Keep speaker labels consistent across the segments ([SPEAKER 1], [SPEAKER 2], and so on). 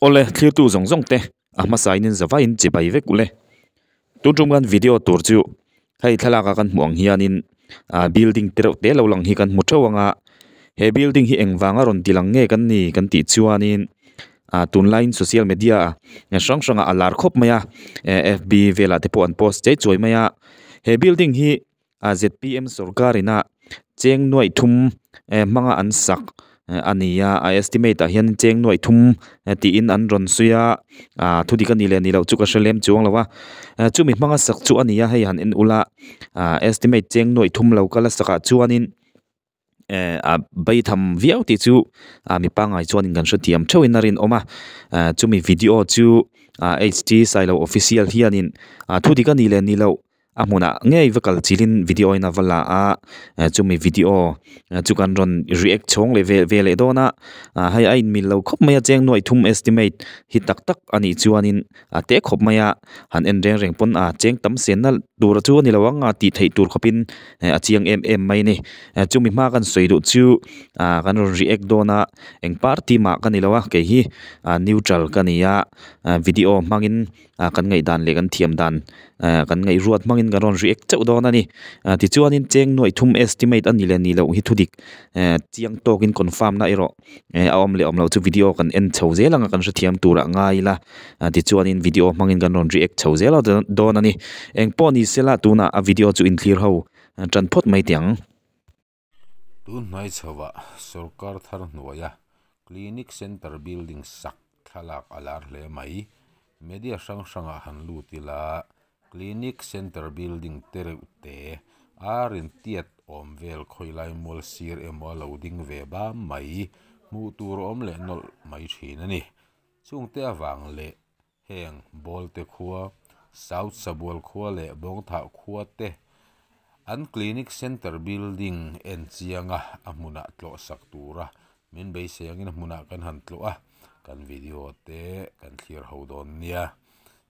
[SPEAKER 1] Awle, thlirtu zawng zawng te a hmasa in zavaiin chibai vek ule. Tun tum kan video tur chu hei thlalak a kan hmuh ang hianin ah building te reuh te lo lang hi kan hmu theuh ang a, he building hi engvang a rawn ti lang nge kan ni kan tih chuanin ah tunlaiin social media ah hrang hrang ah a lar khawp mai a, eh fb velah te pawh an post chei chuai mai a, he building hi ah zpm sawrkar ina cheng nuaih thum eh hmanga an sak a ni a a estimate ah hian cheng nuaih thum tiin an rawn sawi a ah thu dik a nih leh nih loh chu ka hre lem chuang lo a chumi hmanga sak chu a ni a hei han en ula ah estimate cheng nuaih thum lo kal a sak ah chuanin eh a baitham viau tih chu ah mi pangngai chuanin kan hrethiam theuhin a rinawm a ah chumi video chu ah h t sailo official hianin ah thu dik a nih leh nih loh. A hmunah ngei va kal chilhin video in a va la a chumi video chu kan rawn react chhawng leh ve ve leh dawn a ah hei a inmil lo khawp mai a cheng nuaih thum estimate hi tak tak a nih chuanin a te khawp mai a han en reng reng pawn a cheng tam senna tur chu a ni lo ang a tih theih tur khawpin a chiang em em mai a ni chumi hma kan sawi duh chu ah kan rawn react dawn a eng party mah ka ni lo a kei hi ah neutral ka ni a video hmangin ah kan ngaihdan leh kan thiam dan eh kan ngaihruat hmangin kan rawn react chauh dawn a ni ah tichuanin cheng nuaih thum estimate a ni leh ni loh hi thu dik eh chiang tawkin confirm na erawh eh a awm leh awm loh chu video kan en chho zel ang a kan hrethiam turah ngai ila ah tichuanin video hmangin kan rawn react chho zel a dawn a ni engpawh ni sela tunah a video chu inthlir ho tan phawt mai teh ang.
[SPEAKER 2] Tun hnai chhoah sorkar thar hnuaia Clinic Centre building sak thlalak a lar hle mai. Media hrang hrangah han lut ila Clinic Centre building te reuh te a rintiat awm vel khawilai mual sir emaw a lo ding ve bam mai hmuh tur a awm leh nawlh mai thin a ni. Chungte avang leh Heng Bawlte khua, South Sabual khua leh Bawngthah khua te an Clinic Centre building en chianga a hmunah tlawh sak tura min beisei angin a hmunah kan han tlawh a, kan video te kan thlir ho dawn nia.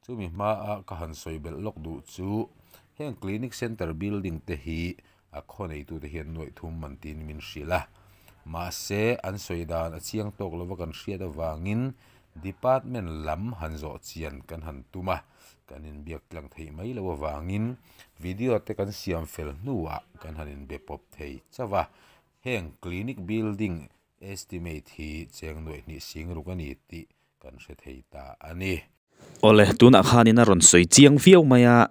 [SPEAKER 2] Chumi hmaa ka han sawi belh lawk duh chu heng Clinic Centre building te hi a khaw neitute hian nuaih thum man tiin min hrilh a, mahse an sawi dan a chiang tawk lova kan hriat avangin department lam han zawh chian kan han tum a, kan inbiak tlang theih mai loh avangin video te kan siam fel hnuah kan han inbe pawp thei chauh a, heng clinic building estimate hi cheng nuaih hnih sing ruk a ni tih kan hre thei ta a ni.
[SPEAKER 1] Awle, tunah khanin a rawn sawi chiang viau mai a,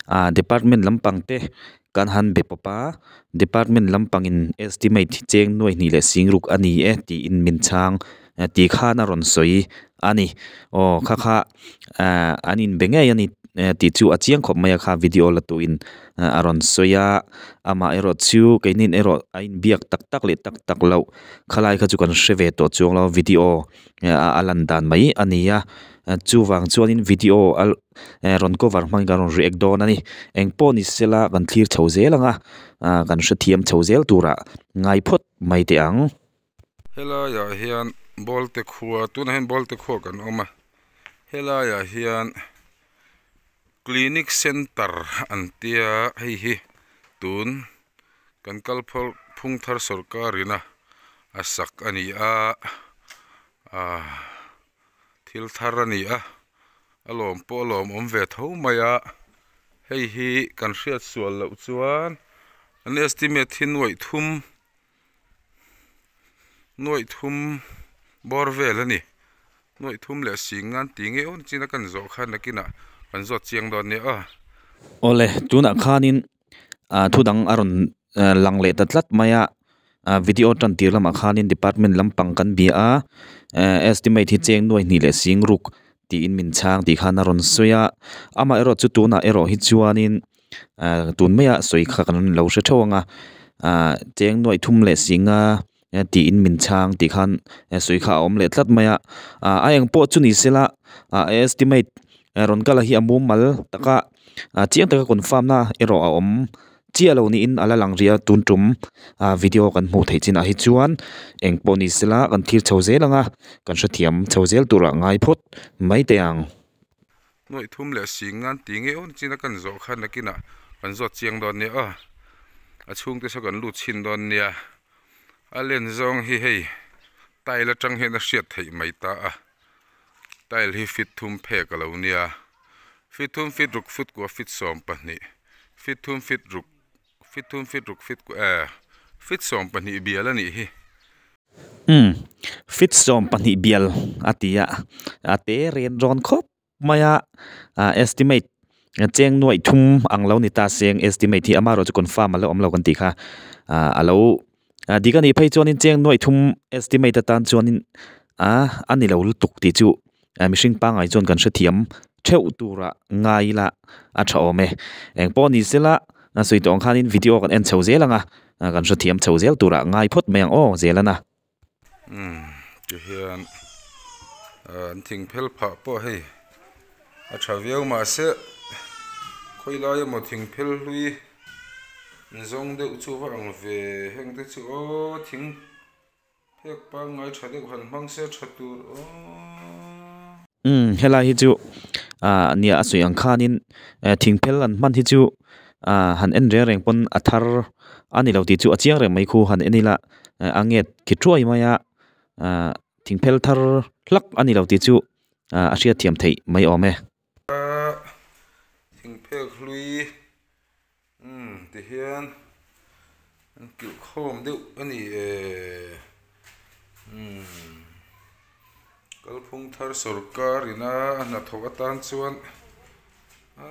[SPEAKER 1] ah department lampang te kan han be pawp a, department lampangin estimate hi cheng nuai hnih leh sing ruk a ni e tiin min chhang tih khan a rawn sawi a ni. Aw kha kha ah an inbe ngei a ni tih chu a chiang khawp mai a kha video la tuin a rawn sawi a, amaherawh chu keinin erawh a inbiak tak tak leh tak tak loh khalai kha chu kan hre ve tawh chuang lo video a lan dan mai a ni a chuvang chuanin video a rawn cover hmangin kan rawn react dawn a ni engpawh ni sela kan thlir chho zel ang a ah kan hrethiam chho zel turah ngai phawt mai teh ang.
[SPEAKER 2] Helaiah hian Bawlte khua tunah hian Bawlte khua kan awm a helaiah hian clinic center an tia hei hi tun kan kal phung thar sawrkar ina a sak a ni a ah thil thar a ni a a lawm pawh a lawm awm ve tho mai a hei hi kan hriat sual loh chuan an estimate hi nuaih thum nuaih thum bawr vel a ni nuaih thum leh sing nan tih ngei awn chin a kan zawh khan nakinah kan zawt chiang dawn nia aw.
[SPEAKER 1] Awle tunah khanin ah thu dang a rawn lang leh ta tlat mai a ah video tan tir lamah khanin department lampang kan bia a eh estimate hi cheng nuai hnih leh sing ruk tiin min chhang tih khan a rawn sawi a amaherawh chu tunah erawh hi chuanin ah tun maia sawi kha kan lo hre theuh ang a ah cheng nuai thum leh singa tiin min chhang tih khan sawi kha a awm leh tlat mai a ah a eng pawh chu ni sela ah estimate rawn kal hi a mumal taka ah chiang taka confirm na erawh a awm chiah lo niin a la lang rih a tun tum ah video kan hmuh theih chinah hi chuan eng pawh ni sela kan thlir chho zel ang a kan hrethiam chho zel turah ngai phawt mai teh ang.
[SPEAKER 2] Nuaih thum leh sing nan tih ngei awn chin a kan zawh khan nakinah kan zawt chiang dawn nia aw a chhungte saw kan lut chhin dawn nia a len zawng hi hei tile atang hian a hriat theih mai ta a. Tile hi feet thum phek a lo nia feet thum feet ruk foot kua feet 12 feet thum feet ruk feet thum feet ruk feet kua eh feet 12 bial a nih hi.
[SPEAKER 1] Umm feet 12 bial a ti a a te ren rawn khawp mai a ah estimate cheng nuaih thum ang lo ni ta seng estimate hi amaherawh chu confirm a la awm lo kan tih kha ah a lo dik a nih phei chuanin cheng nuaih thum estimate atan chuanin ah a ni lo lutuk tih chu mihring pangngai chuan kan hrethiam theuh turah ngai ila a tha awm e engpawh ni sela a sawi tawh ang khanin video kan en chho zel ang a kan hrethiam chho zel turah ngai phawt mai ang aw zel ana.
[SPEAKER 2] Umm tihian an thing phel phah pawh hei a tha viau mahse khawi lai emaw thing phel hlui zawng deuh chu va ang ve heng te chu aw thing phek pangngai tha deuh han hmang se tha tur aw.
[SPEAKER 1] Umm helai hi chu ah nia a sawi ang khanin thing phel an hman hi chu ah han en reng reng pawn a thar a ni lo tih chu a chiang reng mai khu han en ila a nget khi thuai mai a ah thing phel thar hlak a ni lo tih chu ah a hriat thiam theih mai awm e.
[SPEAKER 2] Thing phek hlui umm ti hian an kilh khawm deuh a ni e umm kalphung thar sawrkar ina a hnathawh atan chuan a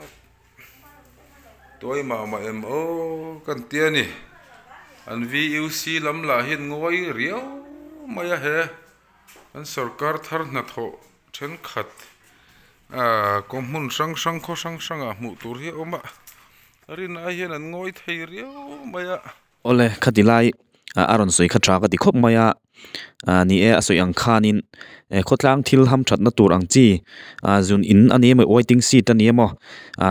[SPEAKER 2] tuai mah mah em aw kan tia ni an V_U_C lam lah hian ngawi riau mai a he an sawrkar thar hnathawh thenkhat Aaa kaw hmun hrang hrang khaw hrang hrangah hmuh tur hi a awm a, rin ai hian an ngawi thei riau mai a.
[SPEAKER 1] Awle, khati lai a rawn sawi kha tha ka ti khawp mai a, ni e a sawi ang khanin khawtlang thil ham thatna tur ang chi zun in a ni emaw waiting seat a ni emaw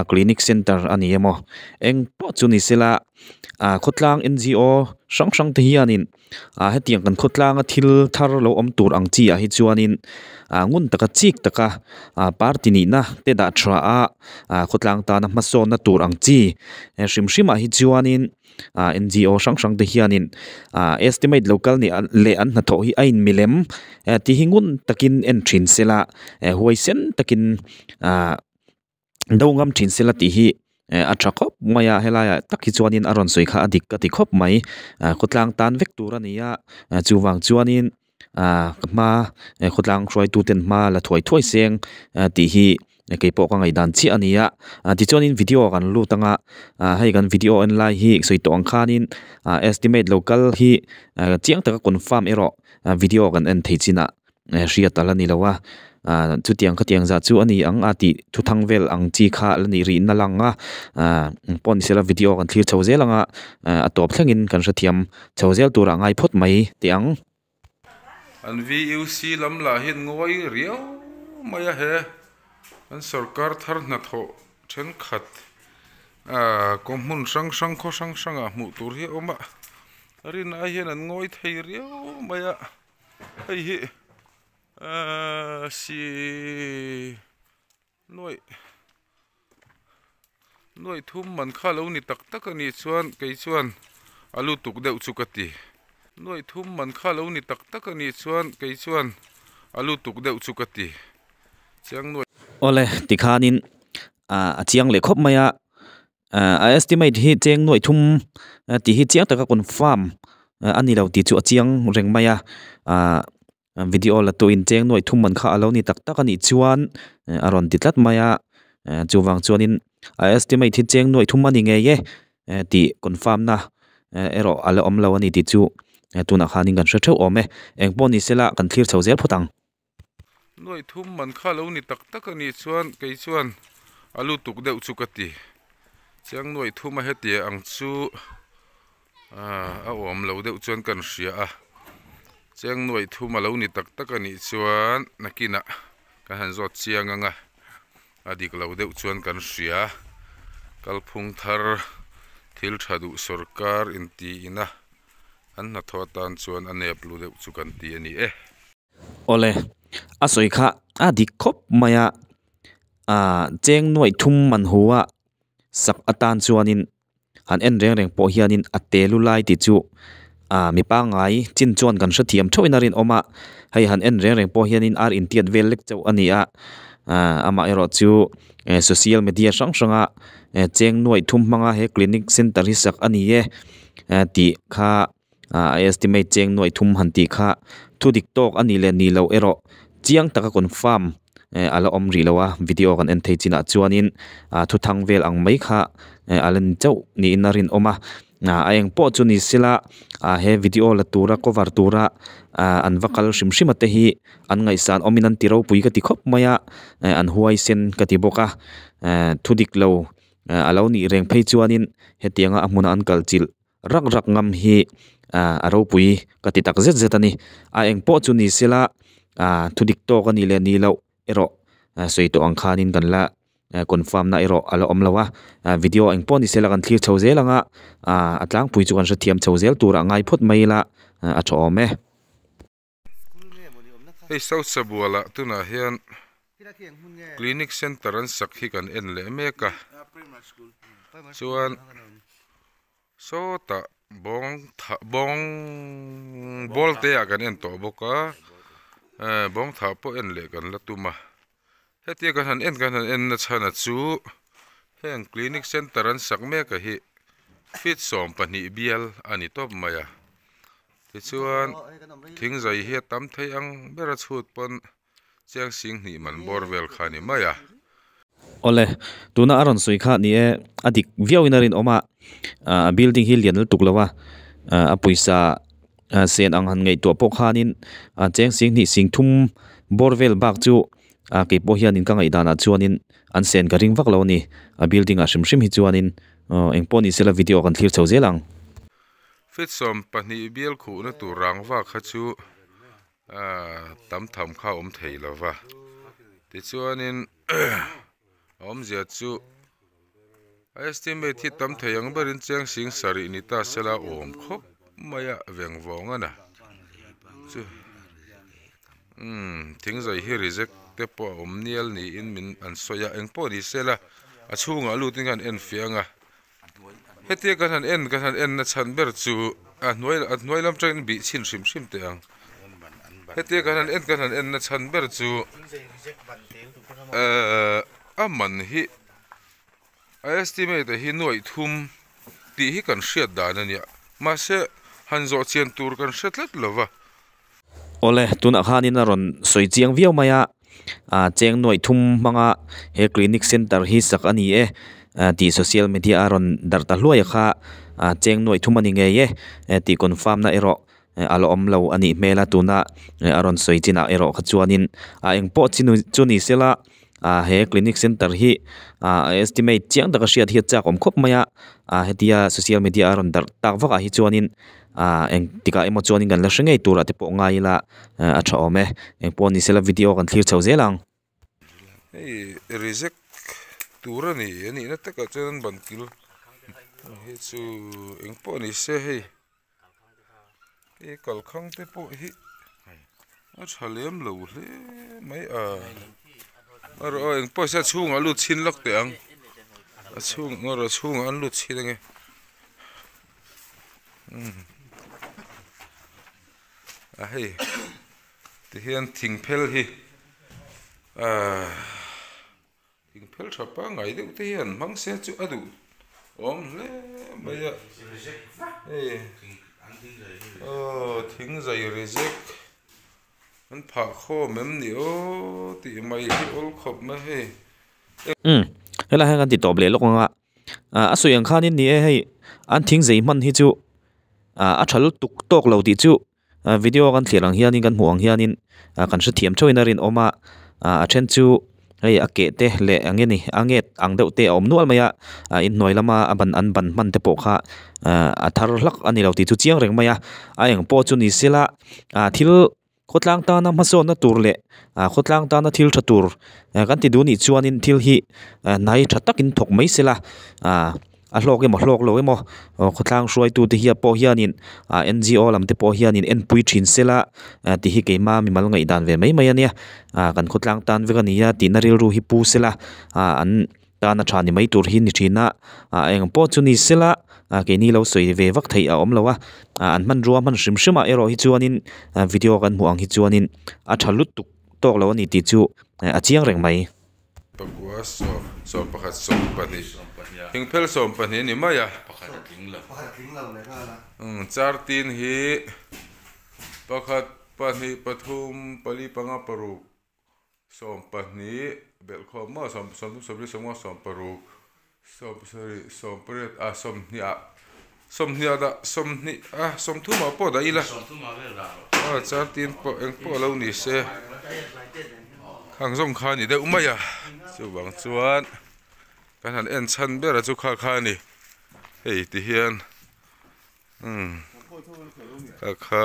[SPEAKER 1] clinic center a ni emaw eng pawh chu ni sela khawtlang N_G_O hrang hrang te hianin Ah hetiang kan khawtlanga thil thar lo awm tur ang chi ah hi chuanin ah ngun taka chik taka ah party nihna te dah tha a ah khawtlang tana hmasawnna tur ang chi hrim hrim ah hi chuanin ah N G O hrang hrang te hianin ah estimate lo kal nih leh an hnathawh hi a in milem tih hi ngun takin en thin sela huaisen takin ah. Do ngam thin sela tih hi a tha khawp mai a helaiah tak hi chuanin a rawn sawi kha a dik ka ti khawp mai khawtlang tan vek tur a ni a chuvang chuanin ah ka hma khawtlang hruaitu ten hma la thuai thuai seng tih hi keipawh ka ngaihdan chiah a ni a tichuanin video kan lut anga hei kan video en lai hi sawi tawh ang khanin estimate lo kal hi chiang taka confirm erawh video kan en thei chinah. Hriat a la ni lo a, ah chutiang khatiang zah chu a ni ang a tih thuthang vel ang chi kha la nih rih na lang a, ah pawh ni sela video kan thlir chho zel ang a, a tawp thlengin kan hrethiam chho zel turah ngai phawt mai teh ang.
[SPEAKER 2] An VUC lam lah hian ngawi riau mai a he an sorkar thar hnathawh thenkhat ah kaw hmun hrang hrang khaw hrang hrangah hmuh tur hi a awm a, rin ai hian an ngawi thei riau mai a. Hei hi ahh si nuaih nuaih thum man kha lo ni tak tak a nih chuan kei chuan a lutuk deuh chu ka ti nuaih thum man kha lo ni tak tak a nih chuan kei chuan a lutuk deuh chu ka ti chiang nuaih.
[SPEAKER 1] Awle tikhanin ah a chiang leh khawp mai a Ah a estimate hi cheng nuaih thum tih hi chiang taka confirm a ni lo tih chu a chiang reng mai a ah video la tu in cheng nuaih thum man kha a lo ni tak tak a nih chuan a rawn ti tlat mai a chuvang chuanin a estimate hi cheng nuaih thum a ni ngei e tih confirm na erawh a la awm lo a ni tih chu tunah khanin kan hre theuh awm e engpawh ni sela kan thlir chho zel phawt ang.
[SPEAKER 2] Nuaih thum man kha lo ni tak tak a nih chuan kei chuan a lutuk deuh chu ka ti. Chiang nuaih thum a hetiang ang chu ah a awm lo deuh chuan kan hria a. Chiang nuaih thum a lo ni tak tak a nih chuan nakinah kan han zawt chiang ang a, a dik lo deuh chuan kan hria. Kalphung thar thil tha duh sawrkar intiin a an hnathawh atan chuan a nep lu deuh chu kan ti a ni e.
[SPEAKER 1] Awle, a sawi kha a dik khawp mai a, ah cheng nuaih thum man hu a sak atan chuanin han en reng reng pawh hianin a te lu lai tih chu Ah mi pangngai chin chuan kan hrethiam theuhin a rinawm a, hei han en reng reng pawh hianin ar intiat vel lek chauh a ni a, ah amaherawh chu eh social media hrang hranga eh cheng nuaih thum hmanga he clinic center hi sak a ni e eh tih kha ah a estimate cheng nuaih thum han tih kha thu dik tawk a nih leh nih loh erawh chiang taka confirm eh a la awm rih lo a video kan en thei chinah chuanin ah thuthang vel ang mai kha eh a la ni chauh niin a rinawm a. Ah a eng pawh chu ni sela ah he video la tura cover tura ah an va kal hrim hrim a te hi an ngaihsan awmin an ti ropui ka ti khawp mai a eh an huaisen ka ti bawk a eh thu dik lo eh a lo nih reng phei chuanin hetianga a hmuna an kal chilh rak rak ngam hi ah a ropui ka ti tak zet zet a ni a eng pawh chu ni sela ah thu dik tawk a nih leh nih loh erawh sawi tawh ang khanin kan la confirm na erawh a la awm lo a video eng pawh ni sela kan thlir chho zel ang a a tlangpui chu kan hrethiam chho zel turah ngai phawt mai ila a tha awm e.
[SPEAKER 2] Hei South Sabualah tunah hian Clinic Centre an sak hi kan en leh mek a chuan Sawtah bawng thah bawng ball te ah kan en tawh bawk a eh bawng thah pawh en leh kan la tum a hetia kan han en kan han en na chhan a chu heng clinic center an sak mek a hi feet 12 bial a ni tawp mai a tichuan thingzai hi a tam thei ang ber a chhut pawn Chiang sing hnih man bawr vel kha ni mai a.
[SPEAKER 1] Awle, tuna a rawn sawi kha ni e, a dik viauin a rinawm a, a building hi lian lutuk lo a, a pawisa sen ang han ngaihtuah pawh khanin cheng sing hnih sing thum bawr vel bak chu kei pawh hianin ka ngaihdanah chuanin an sen ka ring vak lo a ni, a building ah hrim hrim hi chuanin engpawh ni sela video kan thlir chho zel ang.
[SPEAKER 2] Feet 12 bial khuhna tur rangva kha chu Tam tham kha a awm thei lo va, tichuanin a awmzia chu a estimate hi tam thei ang berin cheng sing sarih ni ta sela awm khawp mai a veng vawng a na chu umm thingzai hi reject te pawh a awm nial niin min an sawi a engpawh ni sela a chhungah lut in khan en fiah ang a. Hetia kan han en kan han en na chhan ber chu a hnuai a hnuai lam tangin bih chhin hrim hrim teh ang hetia kan han en kan han en na chhan ber chu ehh a man hi a estimate ah hi nuaih thum tih hi kan hriat dan a nia mahse han zawh chian tur kan hre tlat lo va.
[SPEAKER 1] Awle, tunah khanin a rawn sawi chiang viau mai a, ah cheng nuaih thum hmanga he clinic center hi sak a ni e tih social media a rawn darh ta hluai a kha, ah cheng nuaih thum a ni ngei e tih confirm na erawh a la awm lo a nih hmel a tuna a rawn sawi chinah erawh kha chuanin a eng pawh chi chu ni sela ah he clinic center hi ah estimate chiang taka hriat hi a chak awm khawp mai a, ah hetia social media a rawn darh tak vak ah hi chuanin ah eng tikah emaw chuanin kan la hre ngei turah te pawh ngai ila a tha awm e engpawh ni sela video kan thlir chho zel ang.
[SPEAKER 2] Hei reject tur a ni a nihna takah chuan an ban kil hei chu engpawh ni se hei he kalkhang te pawh hi a tha lem lo hle mai a erawh engpawh se a chhungah lut chhin lawk teh ang a chhung erawh a chhungah an lut chhin ange. A hei tihian thing phel hi ahh thing phel tha pangngai deuh te hian hmang se chu a duh awm hle mai a hei aw thing zai reject an phah khawm em ni aw tih mai hi awl khawp mai hei.
[SPEAKER 1] Umm helai hian kan ti tawp leh lawk ang a. Ah a sawi ang khanin ni e hei an thing zei hman hi chu ah a tha lutuk tawk lo tih chu ah video kan thlir ang hianin kan hmuh ang hianin ah kan hrethiam theuhin a rinawm a ah a then chu hei a keh te leh eng nge ni a nget ang deuh te a awm nual mai a ah inhnuai lama a ban an ban hman te pawh kha ah a thar hlak a ni lo tih chu chiang reng mai a a eng pawh chu ni sela ah thil. Khawtlang tana hmasawnna tur leh khawtlang tana thil tha tur kan ti duh nih chuanin thil hi hnai tha takin thawk mai sela a hlawk emaw hlawk lo emaw khawtlang hruaitute hi pawh hianin N G O lam te pawh hianin enpui thin sela tih hi keima mimal ngaihdan ve mai mai a nia kan khawtlang tan vek a ni a tihna rilru hi pu sela an. Tana tha ni mai tur hi ni thin a ah eng pawh chu ni sela ah keini lo sawi ve vak theih a awm lo a ah an hmanrua hman hrim hrim ah erawh hi chuanin ah video kan hmuh ang hi chuanin a tha lutuk tawk lo a ni tih chu a chiang reng mai.
[SPEAKER 2] Pakua sawm sawm pakhat sawm pahnih thingphel sawm pahnih a ni mai a umm chartin hi pakhat pahnih pathum pali panga paruk Sawm pahnih belhkhawm maw sawm sawm sawmli sawmnga sawm paruk sawm sarih sawm pariat ah sawmhnih ah sawmhnih ah dah sawmhnih ah sawmthum ah pawh dah ila aw chuan tin pawh eng pawh lo ni se khang zawng kha a ni deuh mai a chuvang chuan kan han en chhan ber a chu kha kha a ni hei ti hian. Umm kha kha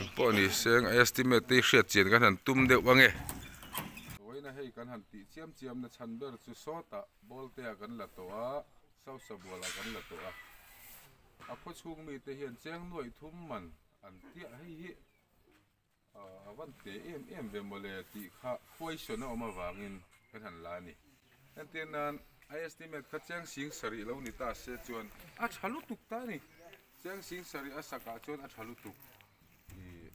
[SPEAKER 2] engpawh ni se estimate te hi hriat chian kan han tum deuh ange. Vawiina hei kan han tih chiam chiam na chhan ber chu sawtah ball te ah kan la tawh a, sosa bual ah kan la tawh a, a khaw chhung mi te hian cheng nuaih thum man an tiah hei hi a van te em em ve mawle tih kha question a awm avangin kan han la a ni. Entir nan a estimate kha cheng sing sarih lo ni ta se chuan a tha lutuk ta a ni. Cheng sing sarih a sakah chuan a tha lutuk ih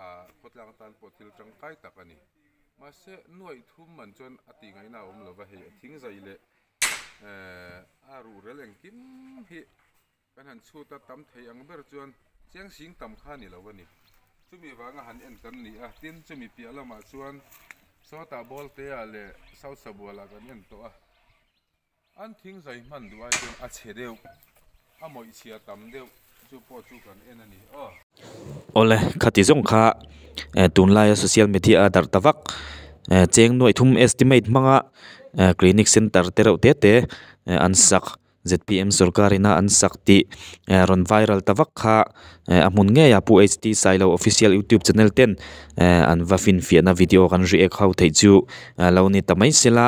[SPEAKER 2] a khawtlang tan pawh thil tangkai tak a ni. Mahse nuaih thum man chuan a tih ngaihna a awm lova hei a thing zai leh eh a ruhrel engkim hi Kan han chhut a, tam thei ang ber chuan chiang sing tam kha ni lo a ni. Chumi vanga han en kan ni a, tin chumi piah lamah chuan sawtah Bawltea leh Sausa bualah kan en tawh a. An thing zai hman duh ai chuan a chhe deuh, a mawih chhia tam deuh chu pawh chu kan en a ni aw.
[SPEAKER 1] Awle, khati zawng kha tunlaia social media a darh ta vak. Cheng nuaih thum estimate hmanga clinic center te reuh te te an sak. Zpm sorkar ina an sak tih eh rawn viral ta vak kha eh a hmun ngei a Pu HT Sailo official youtube channel ten eh an va finfiahna video kan react ho theih chu lo ni ta mai sela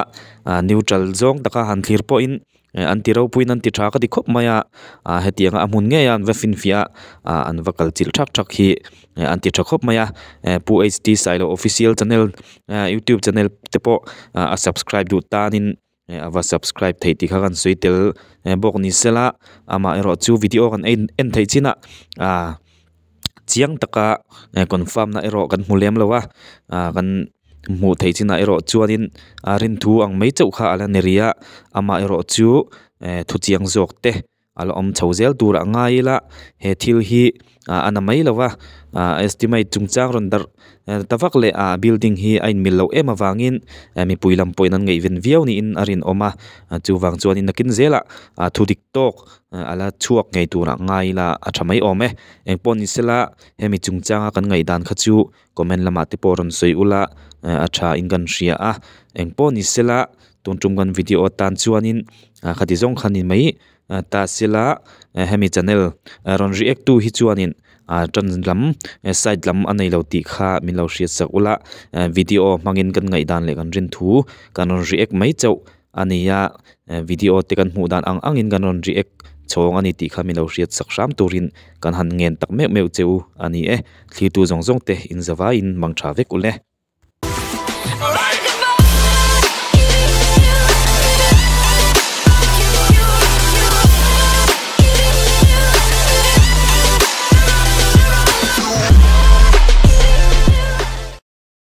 [SPEAKER 1] ah neutral zawng taka han thlir pawhin eh an ti ropuiin an ti tha ka ti khawp mai a ah hetianga a hmun ngei a an va finfiah a ah an va kal chilh thak thak hi eh an ti tha khawp mai a eh Pu HT Sailo official channel eh youtube channel te pawh a subscribe duh tanin. Eh a va subscribe theih tih kha kan sawi tel eh bawk ni sela amah erawh chu video kan en en theih chin a ah chiang taka eh confirm na erawh kan hmu lem lo a ah kan hmuh theih chinah erawh chuanin a rin thu ang mai chauh kha a la ni rih a amah erawh chu eh thu chiang zawk te. A la awm chho zel tur a ngai ila he thil hi ah a na mai lo va ah estimate chungchang rawn darh ta vak leh ah building hi a inmil loh em avangin eh mipui lam pawhin an ngaihven viau niin a rinawm a chuvang chuanin nakin zelah ah thu dik tawk a la chhuak ngei tur a ngai ila a tha mai awm e engpawh ni sela hemi chungchanga kan ngaihdan kha chu comment lamah te pawh rawn sawi ula a tha in kan hria a engpawh ni sela tun tum kan video atan chuanin khati zawng kha ni mai ta sela hemi channel rawn react tu hi chuanin tan lam side lam a nei lo tih kha min lo hriat sak ula video hmangin kan ngaihdan leh kan rin thu kan rawn react mai chauh a ni a video te kan hmuh dan ang angin kan rawn react chhawng a ni tih kha min lo hriat sak hram turin kan han ngen tak meuh meuh che u a ni e thlir tu zawng zawng te in zavaiin mang tha vek ule.